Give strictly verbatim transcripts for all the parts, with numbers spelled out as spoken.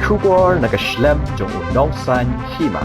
Khubor na ka shlem jong u nongsan hima.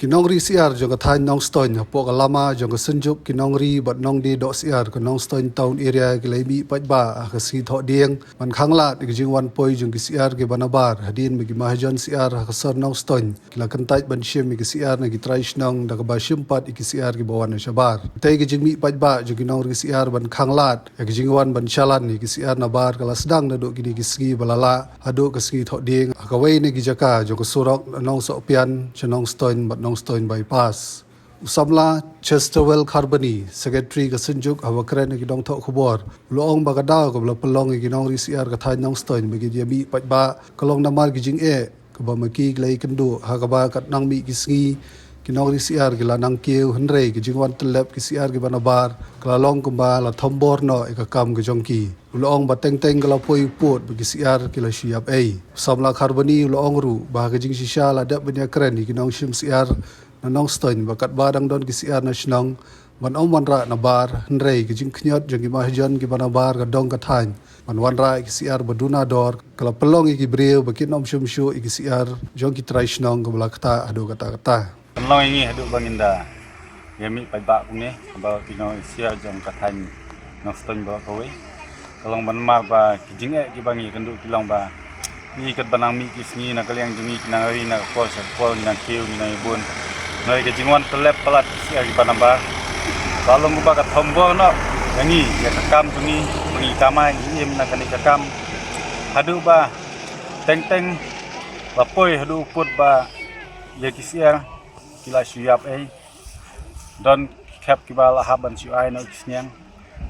Ki nongri syiar jong ka thaiñ Nongstoiñ hapoh ka lama jong ka Synjuk ki nongri bad nongdie doh syiar ka Nongstoiñ Town Area ki la mih paidbah ha ka sngi Thohdieng ban khanglad ïa ka jingwan poi jong ki syiar kiba nabar hadien ba ki mahajon syiar ha ka sor Nongstoiñ ki la kyntait ban shim ïa ki syiar na ki trai shnong da kaba shim pat ïa ki syiar kiba wan na shabar. Te ka jingmih paidbah jong ki nongri syiar ban khanglad ïa ka jingwan ban shalan ïa ki syiar nabar ka la sdang naduh kine ki sngi ba la lah haduh ka sngi Thohdieng ha kawei na ki jaka jong ka surok na Nongsohpian sha Nongstoiñ bad Nongstoiñ Bypass. U samla Chesterwell Kharbani, Secretary ka Synjuk, haba kren ïa ki nongthoh khubor, u la ong ba ka daw kaba la pynlong ïa ki nongri syiar ka thaiñ Nongstoiñ ba kin ïa mih paidbah ka long namar ki jingeh kaba ma ki ki la ïakynduh ha kaba katba nang mih ki sngi ki nongri syiar ki la nang kiew, hynrei ka jingwan tyllep ki syiar kiba nabar ka la long kumba la thombor noh ïa ka kam ka jong ki. U la ong ba teng teng ka la poi u pud ba ki syiar ki la shu ïap ei. U samla Kharbani u la ong ruh ba ha ka jingshisha la dep ban ïakren ïa ki nongshim syiar na Nongstoiñ ba katba dang don ki syiar na shnong ban ym wanrah nabar, hynrei ka jingkhñiot jong ki mahajon kiba nabar ka dong ka thaiñ ban wanrah ïa ki syiar ba duna dor ka la pynlong ïa ki briew ba kin ym shim shuh ïa ki syiar jong ki trai shnong kaba la ktah haduh katta katta. Pynlong ïa ngi haduh ba ngin da ïa mih paidbah kumne, ba ki nongri syiar jong ka thaiñ Nongstoiñ baroh kawei. Ka long ban namar ba ki jingeh kiba ngi ïakynduh ki long ba ngi katba nang mih ki sngi na ka liang jong ngi ki nang ri na ka por sha ka por, ngi nang kiew, ngi nang ïabun. Hynrei ka jingwan tyllep palat ki syiar kiba nabar ka long kumba ka thombor noh ïa ngi ïa ka kam jong ngi ba ngi kamai ngi im na kane ka kam. Haduh ba teng teng la poi haduh u pud ba ïa ki syiar ki la shu ïap ei. Don khep kiba la hap ban shu ai noh ki sniang.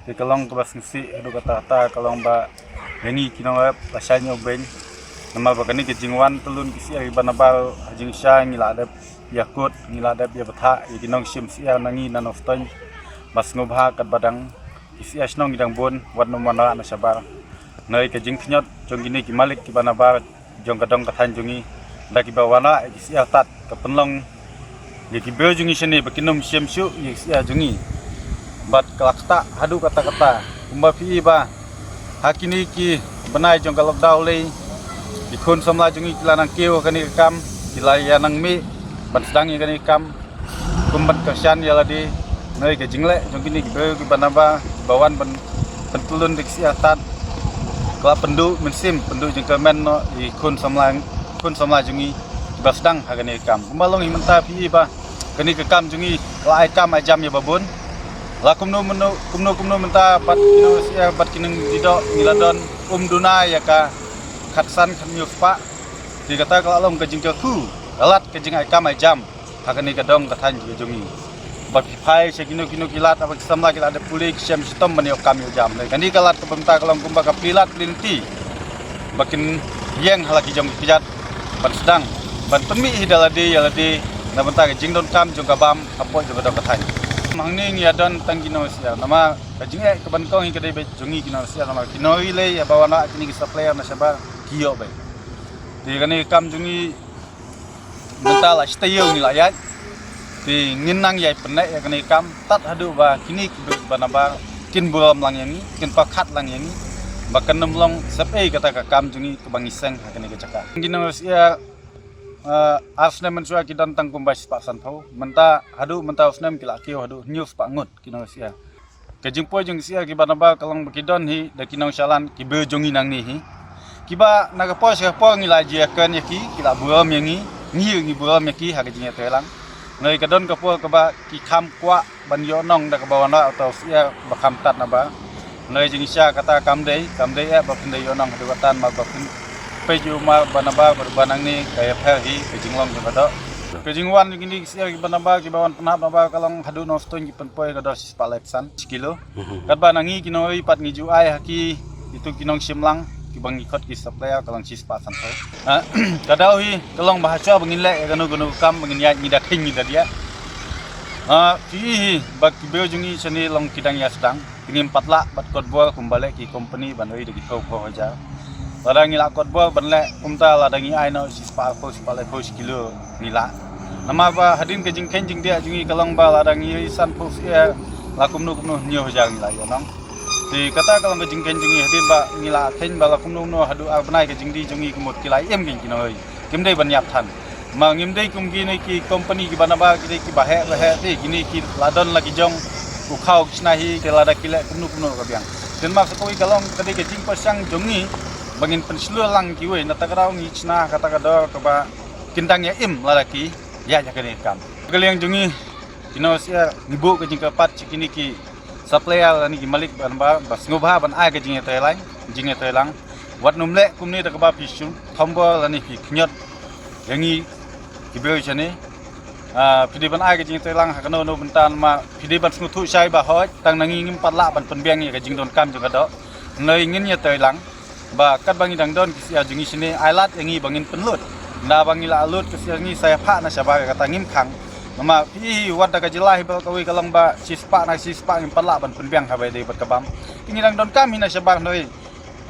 Te ka long kaba sngewsih haduh katta katta ka long ba ïa ngi ki nongrep la shai ñiewbeiñ. Namar ba kane ka jingwan tylli ki syiar kiba nabar ha jingshisha ngi la dep ïakut, ngi la dep ïabthah ïa ki nongshim syiar na ngi na Nongstoiñ ba sngewbha katba dang ki syiar shnong ki dang bun wat nym wanrah na shabar. Hynrei ka jingkhñiot jong kine ki malik kiba nabar jong ka dong ka thaiñ jong ngi da kiba wanrah ïa ki syiar tad ka pynlong ïa ki briew jong ngi shane ba kin ym shim shuh ïa ki syiar jong ngi. Bad ka la ktah haduh katta katta kumba phi i ba ha kine ki bnai jong ka lockdown lei ki khun samla jong ngi ki la nang kiew ha kane ka kam, ki la ïa nang mih ban sdang ïa kane ka kam. Kum ban kyrshan ïa lade, hynrei ka jingleh jong kine ki briew kiba nabar ba wan ban pyntyllun da ki syiar tad ka la pynduh mynsiem, pynduh jingkyrmen noh ïa ki khun samla, khun samla jong ngi kiba sdang ha kane ka kam. Kumba long hi mynta phi i ba kane ka kam jong ngi ka la ai kam ai jam ïa ba bun. La kumno kumno, kumno kumno mynta bad ki nongri syiar bad ki nongdie doh ngi la don um duna ïa ka khatsan khathynñiew spah. Te kata ka la long ka jingkyrkhu, ka lad ka jingai kam ai jam ha kane ka dong ka thaiñ ka jong ngi. Ba phi phai sha kino kino ki lad, haba ki samla ki la dep pule ki shem shitom ban ïoh kam ïoh jam. Te kane ka lad kaba mynta ka long kumba ka plie lad plie lynti ba kin ïeng ha la ki jong ki kjat ban sdang ban pynmih hi da lade ïa lade na bynta ka jingdonkam jong ka bam hapoh jong ka dong ka thaiñ. Hangne ngi ïa don tang ki nongri syiar, namar ka jingeh kaba nyngkong hi ka dei beit jong ngi ki nongri syiar, namar ki nongri lei haba wanrah kine ki supplier na shabar ki ïoh beit. Te kane ka kam jong ngi mynta la shi taïew ngi la ïaid. Te ngin nang ïai pynneh ïa kane ka kam tad haduh ba kine ki briew ba nabar kin burom lang ïa ngi, kin pyrkhat lang ïa ngi ba kan ym long sep ei kata ka kam jong ngi kaba ngi seng ha kane ka jaka. Ki nongri syiar, eh, ar snem mynshuwa ki don tang kumba shispah sanphew, mynta haduh mynta u snem ki la kiew haduh hynñiew spah ngut ki nongri syiar. Ka jingpoi jong ki syiar kiba nabar ka long ba ki don hi da ki nongshalan ki briew jong ngi nangne hi. Kiba na ka por sha ka por ngi la jia kren ïa ki, ki la burom ïa ngi, ngi ruh ngi burom ïa ki ha ka jingïatreilang. Hynrei ka don ka por kaba ki kham kwah ban ïoh nong da kaba wanrah uta u syiar ba kham tad nabar. Hynrei jingshisha kata kam dei, kam dei eh ba phin da ïoh nong haduh kata namar ba phin peit ïa u mar ba nabar bad ba nangne ka ïapher hi ka jinglong jong ka doh. Ka jingwan jong kine ki syiar kiba nabar kiba wan pynhap nabar ka long haduh Nongstoiñ ki pynpoi ka doh shispah laiphew san shi kilo. Katba na ngi ki nongri pat ngi ju ai ha ki, itu ki nongshim lang kiba ngi khot ki supplier ka long shispah sanphew. Ah, ka daw hi ka long ba ha shuwa ba ngin leh ïa kano kano ka kam ba ngin ïaid ngi da kheiñ ngi da diah. Ah, phi i hi ba ki briew jong ngi shane long ki dang ïa sdang. Te ngim pat lah bad kot bor kumba leh ki company ban ri da ki phew phew hajar. Lada ngi lah kot bor ban leh kumta lada ngi ai noh shispah arphew, shispah laiphew shi kilo ngi lah. Namar ba hadien ka jingkheiñ jingdiah jong ngi ka long ba lada ngi ri sanphew syiar la kumno kumno hynñiew hajar ngi lah ïoh nong. Te kata ka long ka jingkhein jong ngi hadien ba ngi la khein ba la kumno kumno haduh ar bnai ka jingdie jong ngi ka mut ki la im kein ki nongrwai. Kim dei ban ïap than. Ma ngim dei kum kine ki company kiba nabar ki dei kiba heh ba heh te kine ki la don la ki jong u khaw ki shna hi te lada ki leh kumno kumno ka biang. Te namar sa kawei ka long ka dei ka jingpyrshang jong ngi ba ngin pynshlur lang kiwei na kata ka daw ngi shna kata ka dor kaba kin dang ïa im lada ki ïaid ha kane ka kam. Ka liang jong ngi ki nong syiar ngi buh ka jingkyrpad sha kine ki supplier lane ki malik ba nabar ba sngewbha ban ai ka jingïatreilang jingïatreilang. Wat nym leh kumne da kaba phi shu thombor lane phi khñiot ïa ngi ki briew shane. Ah, phi dei ban ai ka jingïatreilang ha kano kano bynta namar phi dei ban sngewthuh shai ba hooid tang na ngi ngim pat lah ban pynbiang ïa ka jingdonkam jong ka doh. Hynrei ngin ïatreilang ba katba ngi dang don ki syiar jong ngi shane ai lad ïa ngi ba ngin pynlut. Nda ba ngi la lut ki syiar jong ngi sa ïa phah na shabar kata ngim khang. Namar phi hi wat da ka jylla hi baroh kawei ka long ba shispah na shispah ngim pat lah ban pynbiang haba ïadei bad ka bam. Te ngi dang donkam hi na shabar hynrei,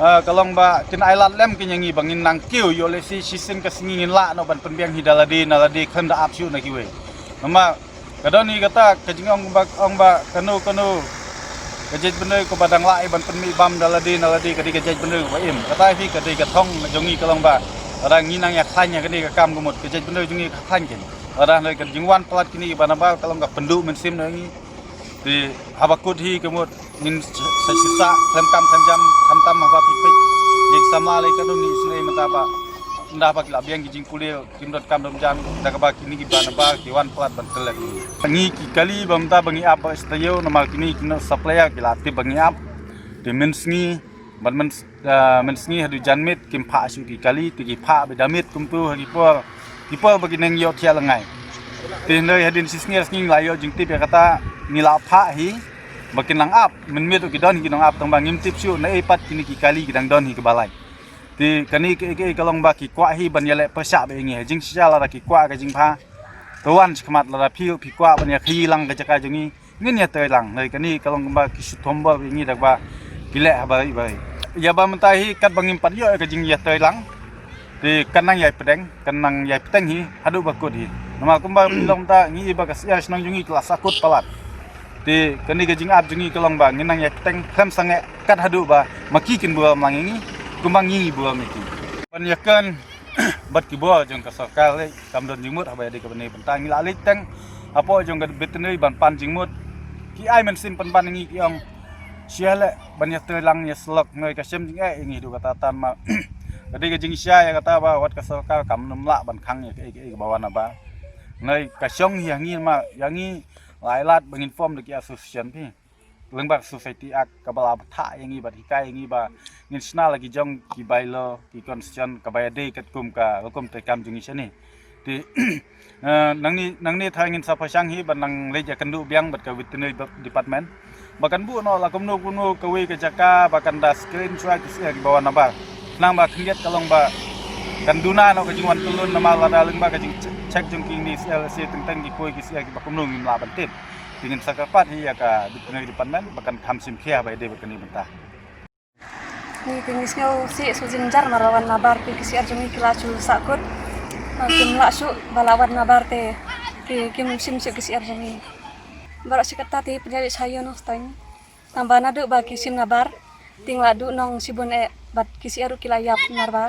ah, ka long ba kin ai lad lem kein ïa ngi ba ngin nang kiew ïoh lehse shisien ka sngi ngin lah noh ban pynbiang hi da lade na lade khlem da ap shuh na kiwei. Namar ka don hi kata ka jingong ba ong ba kano kano ka jaitbynriew kaba dang lah ïa ban pynmih bam da lade na lade ka dei ka jaitbynriew kaba im. Kata hi ka dei ka thong jong ngi ka long ba lada ngi nang ïa khlaiñ ïa kane ka kam ka mut ka jaitbynriew jong ngi ka khlaiñ kein. Lada hynrei ka jingwan palat kine kiba nabar ka long ka pynduh mynsiem na ngi. Te haba kut hi ka mut ngin sa shisha khlem kam khlem jam khamtam haba phi peit. Jing samla lei ka dum ni isnei mynta ba ynda ba ki la biang ki jingpule kim donkam dom jan da kaba kine kiba nabar ki wan palat ban kylleng. Ngi ki kali ba mynta ba ngi ap ba ista ïew namar kine ki nong supplier ki la tip ba ngi ap. Te mynsngi ban myn, ah, mynsngi haduh janmiet kim phah shuh ki kali te ki phah bad da miet kumtu ha ki por ki por ba ki nang ïoh thiah lyngngai. Te hynrei hadien shisngi ar sngi ngi la ïoh jingtip ïa kata ngi la phah hi ba kin nang ap mynmiet ruh ki don hi ki nong ap tang ba ngim tip shuh na ei pat kine ki kali ki dang don hi kaba lai. Te kane kaei kaei ka long ba ki kwah hi ban ïaleh pyrshah bad ïa ngi ha jingshisha lada ki kwah ka jingbha. To wan shakhmat lada phi phi kwah ban ïa khaïi lang ka jaka jong ngi ngin ïatreilang. Hynrei kane ka long kumba ki shu thombor ïa ngi da kaba ki leh ha barieh barieh. Ïa ba mynta hi katba ngim pat ïoh ïa ka jingïatreilang te kan nang ïai pdeng kan nang ïai pdeng hi haduh ba kut hi. Namar kumba phi long mynta ngi i ba ka syiar shnong jong ngi ka la sahkut palat. Te kane ka jingap jong ngi ka long ba ngin nang ïai pdeng khlem sangeh kat haduh ba ma ki kin burom lang ïa ngi kumba ngi ngi burom ïa ki. Ban ïakren bad ki bor jong ka sorkar lei kam don jingmut haba ïadei kaba ne bynta ngi la leit teng hapoh jong ka veterinary ban pan jingmut. Ki ai mynsiem pynban ïa ngi ki ong sha leh ban ïatreilang ïa slok hynrei ka shem jingeh ïa ngi haduh kata tan ma ka dei ka jingshisha ïa kata ba wat ka sorkar kam nym lah ban khang ïa kaei kaei kaba wan nabar. Hynrei ka shong hi ha ngi ma ïa ngi la ai lad ba ngin form da ki association phi. Lyngba ka Society Act kaba la bthah ïa ngi bad hikai ïa ngi ba ngin shna la ki jong ki bylaw ki constitution kaba ïadei katkum ka rukom treikam jong ngi shane. Te eh, nangne nangne tharai ngin sa pyrshang hi ban nang leit ïakynduh biang bad ka veterinary department ba kan buh noh la kumno kumno kawei ka jaka ba kan da screen shuwa ki syiar kiba wan nabar. Khnang ba khyndiat ka long ba kan duna noh ka jingwan tyllun namar lada lyngba ka jingcheck jong ki ngi syiar syiar teng teng ki poi ki syiar kiba kumno ngim lah ban tip. Te ngin sa kyrpad hi ïa ka veterinary department ba kan kham shim khia ba ïadei bad kane bynta. Ngi te ngi sngew sih shu jynjar mar la wan nabar te ki syiar jong ngi ki la shu sahkut. Mar kim lah shuh ba la wan nabar te ki kim shim shuh ki syiar jong ngi. Baroh shi katta te pynïaid sha ïa u nongstaiñ. Tang ba naduh ba ki shim nabar te ngi la duh nong shibun eh bad ki syiar ruh ki la ïap namar ba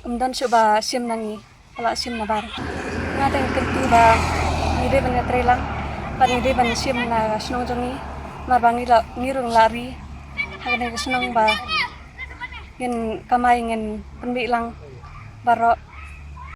ym don shuh ba shim na ngi. Ba la shim nabar. Nga te nga kyntu ba ngi dei ban ïatreilang bad ngi dei ban shim na shnong jong ngi. Namar ba ngi la ngi ruh ngi la ri ha kane ka shnong ba ngin kamai ngin pynbeit lang baroh.